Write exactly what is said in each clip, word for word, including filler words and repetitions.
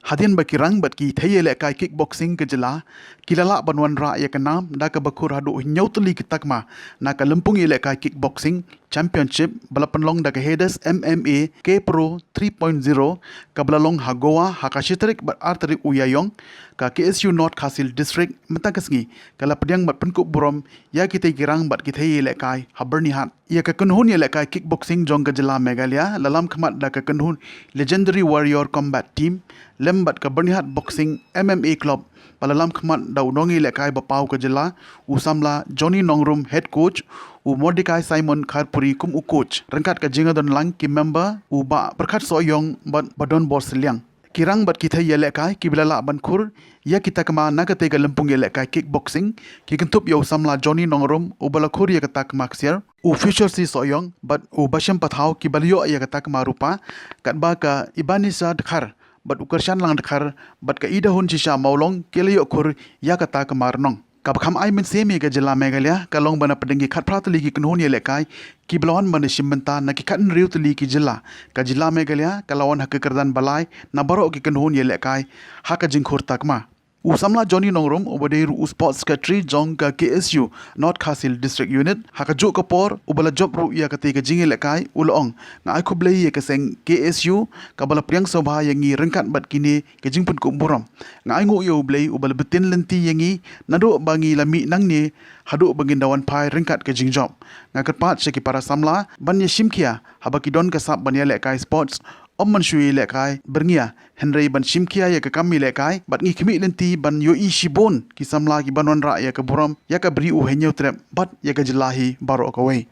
Hadien ba ki rang bad ki thei ïalehkai kickboxing ka jylla ki la lah ban wanrah ïa ka nam da kaba khur haduh hynñiew tylli ki takma na ka lympung ïalehkai kickboxing championship ba la pynlong da ka Hades M M A K Pro three point zero kaba la long ha Goa ha ka shi tarik bad ar tarik u Ïaïong. Ka K S U North Khasi Hills District mynta ka sngi ka la pdiang bad pynkup burom ïa kitei ki rang bad ki thei ïalehkai ha Byrnihat. Ïa ka kynhun ïalehkai kickboxing jong ka jylla Meghalaya la lam khmat da ka kynhun Legendary Warrior Combat Team lem bad ka Byrnihat Boxing M M A Club ba la lam khmat da u nongïalehkai ba paw ka jylla, u samla Johnny Nongrum, head coach, u Mordecai Simon Kharpuri kum u coach. Ryngkat ka jingïadon lang ki member, u Bah Pyrkhat Sohiong bad Bah Donbor Sylliang. Ki rang bad ki thei ïalehkai kiba la lah ban khur ïa ki takma na katei ka lympung ïalehkai kickboxing ki kynthup ïa u samla Johnny Nongrum uba la khur ïa ka takma ksiar, u Future C Sohiong bad u Bashem Pathaw kiba la ïoh ïa ka takma rupa, katba ka Ibanisa Dkhar bad u Kyrshan Langdkhar bad ka Idahun Shisha Mawlong ki la ïoh khur ïa ka takma rnong. Kaba kham ai mynsiem ïa ka jylla Meghalaya ka long ba na pdeng ki khatphra tylli ki kynhun ïalehkai kiba la wan ban da shim bynta na ki khathynriew tylli ki jylla, ka jylla Meghalaya ka la wan ha ka kyrdan ba lai na baroh ki kynhun ïalehkai ha ka jingkhur takma. U samla Johnny Nongrum uba dei ruh u sports secretary jong ka K S U North Khasi Hills District Unit ha kajuh ka por uba la jop ruh ïa katei ka jingïalehkai u la ong, nga ai khublei ïa ka seng K S U kaba la pdiang sngewbha ïa ngi ryngkat bad kine ka jingpynkup burom. Nga ai nguh ïa U Blei uba la btin lynti ïa ngi naduh ba ngi la mih nangne haduh ba ngin da wan phai ryngkat ka jingjop. Nga kyrpad sha ki para samla ban ïa shim khia haba ki don ka sap ban ïalehkai sports, ym ban shu ïalehkai byrngia hynrei ban shim khia ïa ka kam ïalehkai bad ngi khmih lynti ban ïohi shibun ki samla ki ban wanrah ïa ka burom ïa ka Bri U Hynñiewtrep bad ïa ka jylla hi baroh kawei.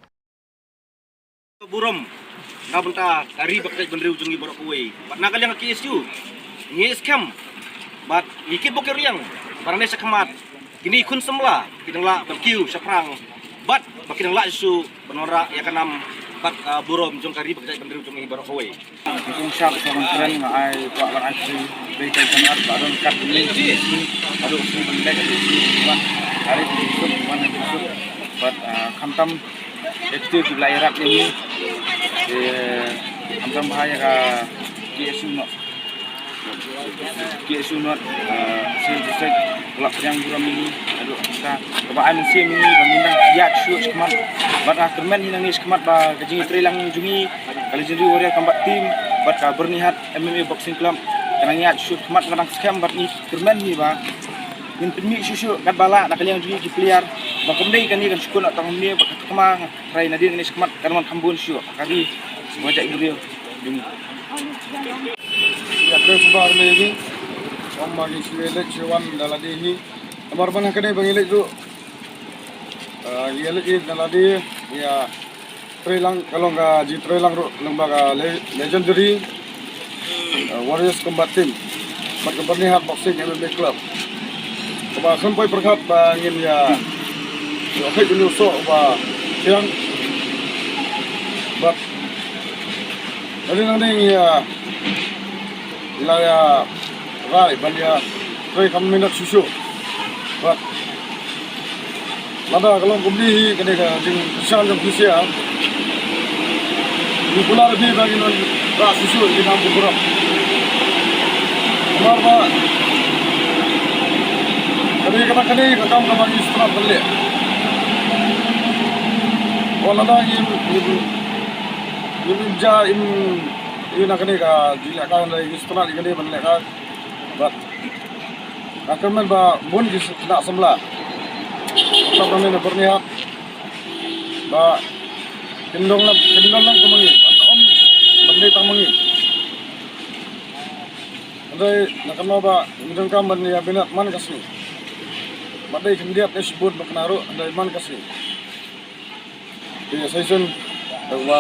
Burom na bynta ka ri bad ka jaitbynriew jong ngi baroh kawei. Bad na ka liang ka K S U ngi skhem bad ngi kit bok kit riang ba nangne sha khmat kine khun samla ki dang lah ban kiew shaphrang bad ba ki dang lah shuh ban wanrah ïa ka nam bad, ah, burom jong ka ri bad ka jaitbynriew jong ngi baroh kawei. Kong shap sa ban kren nga ai kwah ban ai khublei kai ka mat ba don kat ni ni ni ado si ban lek ado si ban ari di suk ban di suk. Bad, ah, khamtam ekti ki blai rak ni ni. Eh, khamtam bahaya ka K S U North, K S U North, eh, Sel District, Kulak Pdiang Burom ini, aduh, ka, kaba ai mynsiem ini, ba ngin nang ïaid shuh shakhmat, bad nga kyrmen hi nangne shakhmat ba ka jingïatreilang jong ngi, ka Legendary Warrior Combat Team, bad ka Byrnihat M M A Boxing Club, ka nang ïaid shuh shakhmat, nga dang skhem bad ngi kyrmen hi ba ngin pynmih shuh shuh katba lah na ka liang jong ngi ki player, ba kam dei kane kan shu kut na tang ne, ba ka kma Trai nadien kane shakhmat kan wan kham bun shuh ka ri ba jaitbynriew jong ngi. Ïa, khublei shibun ïa ngi. Ym ma ngi shu leit shu wan da lade hi. Namar ban ha kane ba ngi leit ruh, ah, ngi leit hi da lade, ïa, treilang, ka long ka jingtreilang ruh lyngba ka le-, Legendary, eh, Warriors Combat Team bad ka Byrnihat Boxing M M A Club. Kaba khlem poi pyrkhat ba ngin ïa, ïa peit ïa u soh ba thiang. Bad nangne nangne ngi ïa, ngi la ïa rai ban ïa trei kham minot shuh shuh. Bad lada ka long kumne hi kane ka jingkyrshan jong phi sha ngi, kular phi ba ngin wan rah shuh shuh ïa ki nam burom. Namar ba kane ka, kane ka kam kaba ngi sngewtynnat ban leh. Wat lada ngim, ngim, ngim im ja im ïa na kane ka jinglehkai, hynrei ngi sngewtynnat ïa kane ban lehkai. Bad nga kyrmen ba bun ki khynnah samla, khamtam na Byrnihat, ba kin don lang, kin don lang kum ma ngi, bad ym ban dei tang ma ngi. Hynrei nga kynmaw ba ngi donkam ban ïa minot man ka sngi. Bad dei khyndiat ne shibun ba kynnoh ruh, hynrei man ka sngi. Te sa shisien, kaba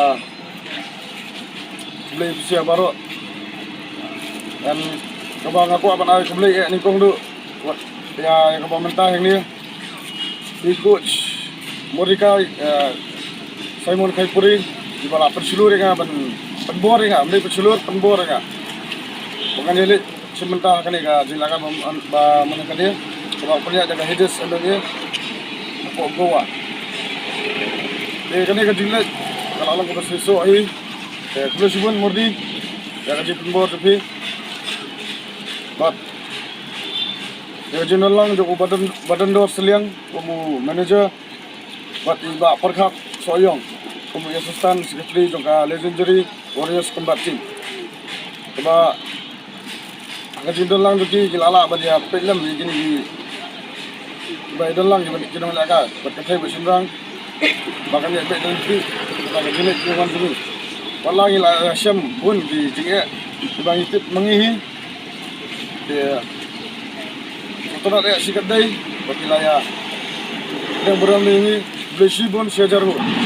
khublei phi sha baroh. Ngan, kaba nga kwah ban ai khublei eh nyngkong duh. Wat, ïa, ïa kaba mynta hangne, i coach Mordecai, eh, Simon Khaipuri, iba la pynshlur ïa nga ban, pynbor ïa nga, ym dei pynshlur, pynbor ïa nga. Ba ngan ïaleit shim bynta ha kane ka jinglehkai ba, ba man ka dei, kaba pynïaid da ka Hades M M A, hapoh Goa. Te kane ka jingleit ka la long kaba shisha hi. Te khublei shibun Mordi ïa ka jingpynbor jong phi. Bad ïa ka jingdon lang jong u Badan, Badandor Sliang kum u manager, bad i Bah Pyrkhat Sohiong kum u assistant secretary jong ka Legendary Warriors Combat Team. Kaba ha ka jingdon lang jong ki, ki la lah ban ïa peit lem ïa kine ki, ba ïa don lang ïa ban, ki nongleh ka bad ka thei bad shynrang ba kan ïa peit lem ki, ba ka jingïaleh ki wan jong ngi. Wat la ngi la ïa shem bun ki jingeh kiba ngi tip ma ngi hi, te uto na ïa shi katdei ba ki la ïa dang burom ïa ngi. Blei shibun shi hajar nguh.